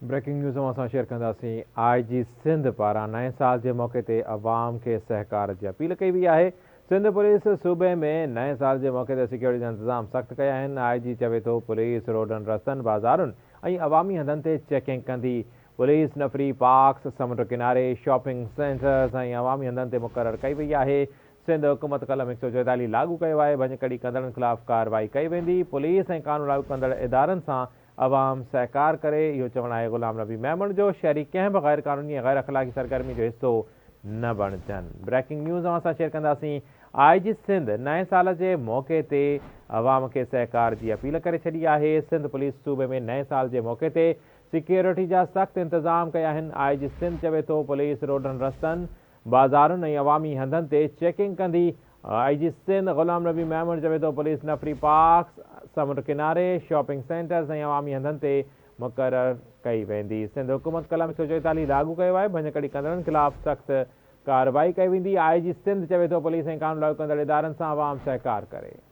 Breaking news اوهان سان share ڪنداسين آء جي سنڌ پاران نئين سال جي موقعي تي عوام کي سهڪار جي اپيل ڪئي وئي آهي سنڌ پوليس صوبي ۾ نئين سال جي موقعي تي سيڪيورٽي جا انتظام سخت ڪيا آهن آء جي چوي ٿو پوليس روڊن رستن بازارن ۽ عوامي هنڌن تي چيڪنگ ڪندي پوليس نفري پارڪس سمنڊ ڪناري شاپنگ سينٽرز ۽ عوامي هنڌن تي مقرر ڪئي وئي آهي سنڌ حڪومت قلم 144 لاڳو ڪيو آهي ڀڃڪڙي ڪندڙن خلاف ڪارروائي ڪئي ويندي پوليس ۽ قانون لاڳو ڪندڙ ادارن سان عوام سهڪار ڪري، اهو چوڻ آهي غلام نبي ميمڻ جو، شهري ڪنهن به غير قانوني ۽ غير اخلاقي سرگرمي جو حصو نه بڻجن. بريڪنگ نيوز اوهان سان شيئر ڪنداسين، آء جي سنڌ نئين سال جي موقعي تي عوام کي سهڪار جي اپيل ڪري ڇڏي آهي، سنڌ پوليس صوبي ۾ نئين سال جي موقعي تي سيڪيورٽي جا سخت انتظام ڪيا آهن، آء جي سنڌ چوي ٿو پوليس روڊن رستن، بازارن ۽ عوامي هنڌن تي چيڪنگ ڪندي، آء جي سنڌ غلام نبي ميمڻ چوي ٿو پوليس نفري پارڪس، سمنڊ ڪناري، شاپنگ سينٽرز ۽ عوامي هنڌن تي مقرر ڪئي ويندي. سنڌ حڪومت قلم 144 لاڳو ڪيو آهي، ڀڃڪڙي ڪندڙن خلاف سخت ڪارروائي ڪئي ويندي، آء جي سنڌ چوي ٿو پوليس ۽ قانون لاڳو ڪندڙ ادارن سان عوام سهڪار ڪري.